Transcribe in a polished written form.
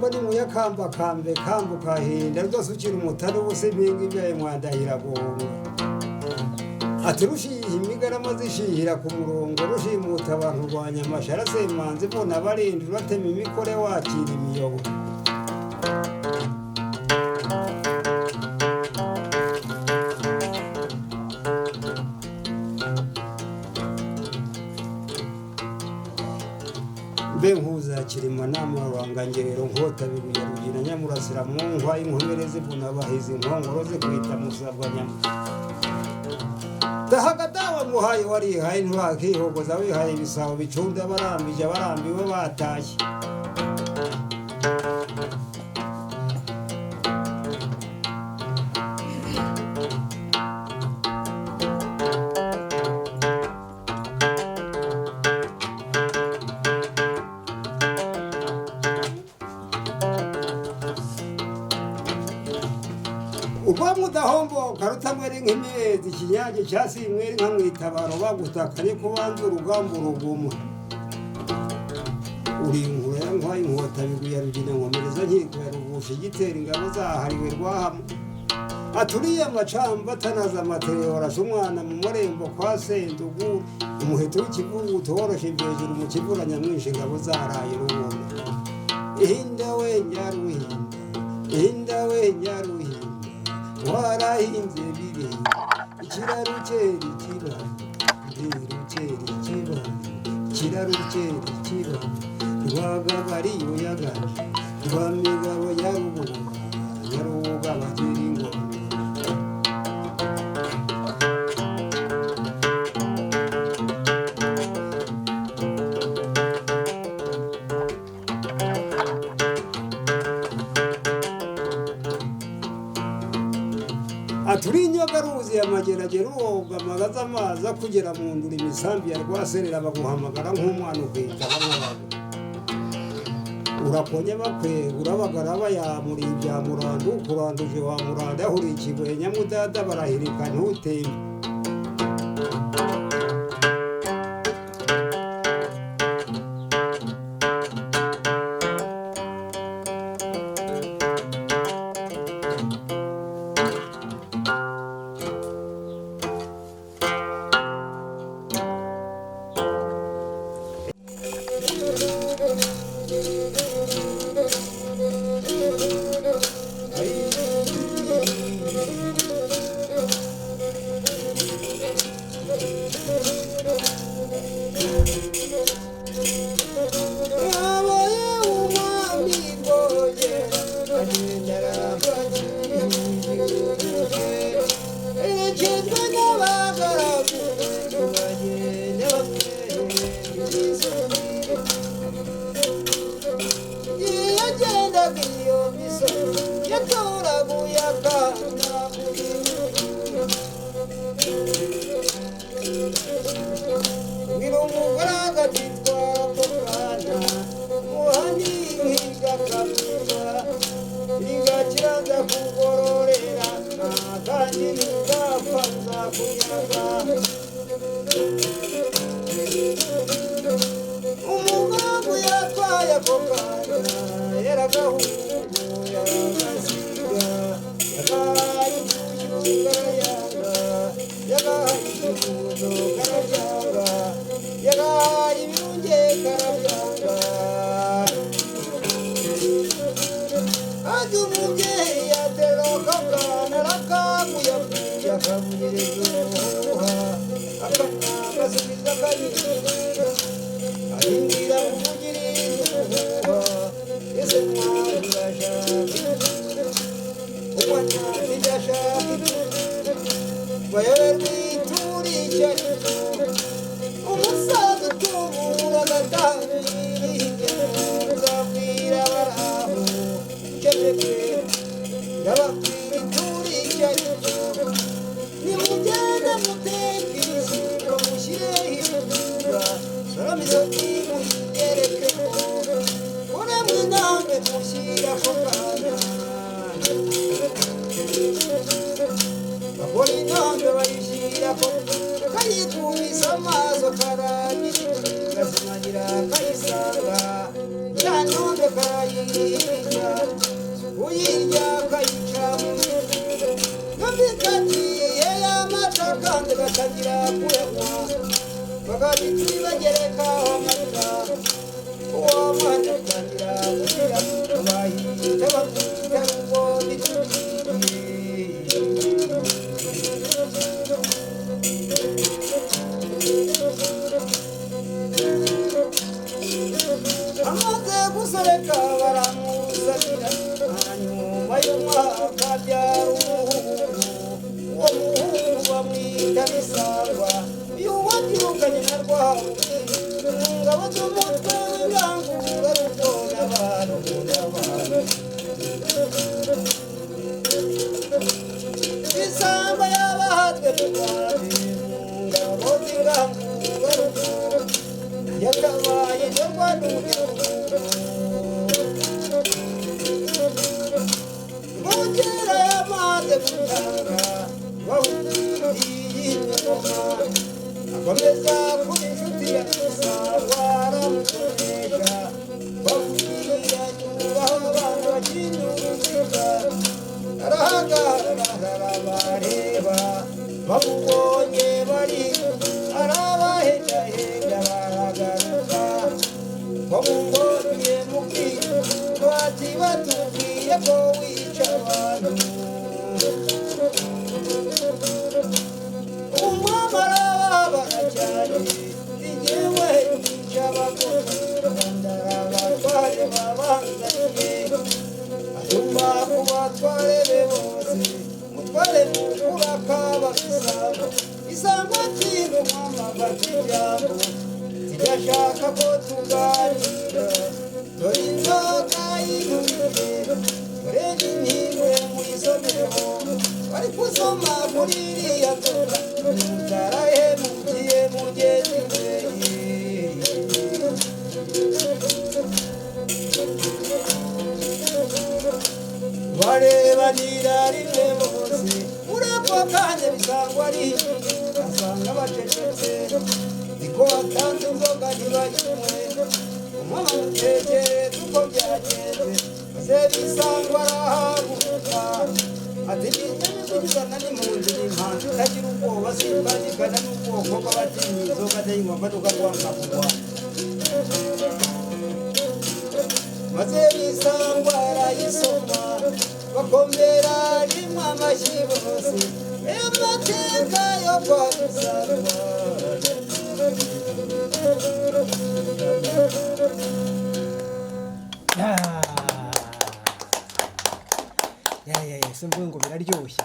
Makamba ni muyakamba kambe kambuka hinda rudasukira umutari ubuse impinga ibyaye mwandahira guhunga. Ati rushiha imigarama zishihira ku murongo, rushimuta abantu rwa Nyamashara Semanzi mbona barinda, uratema imikore wakira imiyobo. Mbe nkuza Kirima nama Rurangangerero, nkota bibuye Rugina Nyamurasira mu nkwa inkomere zivuna abahizi, inkongoro zikwita musabwa nyama. Dahagadawa muhaye warihaye ntiwakihogoza, wihaye ibisabo bicunda abarambije abarambiwe batashye. Urwa mudahomboka rutamwera nk'imyezi, ikinyange cyasimwera nka mwitabaro, bagutaka ariko ubanza urugamba uruguma. Uri inkura ya nkwaye inkota biguya Rugina, nkomereza nkiko ya Rugusha igitera ingabo zahariwe rwahama. Aturiye amacamba atanaza amaterero, arashe umwana mu marembo kwa Sendugu, umuheto w'ikivuguto woroshe ibyejuru mu kivura nyamwinshi, ingabo zaraye rubona. Ihinda we Nyaruhinda, ihinda we Nyaruhinda, warahinze birenga ikiraro cyera ikibaya, ikiraro cyera ikibaya, ikiraro cyera ikibaya, Rwagabariyo yaganje rwa Migabo ya Rubuga, Nyarubuga bagira ingoma. Aturi inyoga ruzi amageragere, uroga amagaza amazi akugera mu ndura, imisambi ya rwaserera baguhamagara nk'umwana ukitaba nk'abantu. Urakonya bakwega urabagara bayamura ibya muranda, ukuranduje wa muranda ahuriye ikigoye nyamudada barahirika ntutembe. Yabaye umwami rwogera agendera erekezwa n'abagaragu bagenda bamwereka. Yagendaga iyo misozi yatoraguye akana, ngira umugore akitwa ako kana muhani nk'igakabuza rigakiraza kugororera, kandi ntugapfa nzakunyaga. Umugambi yatwaye ako kana yaragahungu yaragasiga, yagahaye icyuyu karayanga, yagahaye ikibuno karabyanga, yagahaye ibirunge karabyanga. Ati umubyeyi yatera akana arakamuyakuye akavugiriza ubuhuha, akana gasubiza akanyira arindira kuvugiriza ubuhuha. Ese mwana urashaka umwana ntiyashaka bayoberwa ituri icyo ari cyo. Umusaza utubura agatabi nzabwira abaraho ceceke, ndababwira ituri icyo ari cyo. Nimugende muteke ibishyimbo mushyireho ibirunga, soroma isogi muyigerekeho, uremwe intambwe mushyira ako kana. Bakora intambwe bayishyira ko kayikubise amaso karangije, kazimagira kayisanga ya ntombe. Arayisoreka arayirya, uyirya akayica mu mitwe. Yumvikaniye y'amata kandi batagira kuyanywa, bagahita bagerekaho amata. Uwo mwana atangira gukira, bahita bamwita ngo ni. Amaze gusoreka baramuzanira. Hanyuma y'umwaka abyara umuhungu. Uwo muhungu bamwita Bisangwa. Uyu wabyirukanye na Rwabugili mu ngabo z'umutwe w'Ingangurarugo n'abantu n'abantu. Bisangwa yabahatswe n'urwari mu ngabo z'Ingangurarugo, yatabaye indorwa n'ugihugu. Bukera yamaze gutanga bahuriye ingoma, akomeza kuba inshuti ya Bisangwa, aramukoresha. Bavugira yubaha abana bakina uruziga, arahagarara arabareba. Bamubonye bari arabahendahenda, baragaruka. Bamubonye mubwira bati: "Batubwiye ko wica abantu." Umwami arababara cyane: "Njyewe nica abagore?" Abatware babanzaniye, atuma ku batware be bose. Mutware mukuru akaba Bisangwa. Bisangwa atinya umwami, afata ijambo: "Sijashaka ko tuganira. Dore inzoga y'intumire, dore n'intimwe muyisomeho." Bari gusoma kuri iriya nzoga: "Mutarahemukiye mugenzi we." Barebanira rimwe bose. Muri ako kanya Bisangwa ari asanga bacecetse, niko batanze inzoga ntibayinywe. Umwana mutekereza uko byagenze, maze Bisangwa arahaguruka ati: "Nibyo n'impunzi n'impanzi itagira ubwoba, simbagikana n'ubwoko bw'abatinya inzoga, ndayinywa mbaduka rwanga kugwa." Maze Bisangwa arayisoma, bakomera rimwe amashyi bose. Ayo mateka yo kwa Bisangwa. Ya ya ya ya, se mvuge ngo biraryoshye.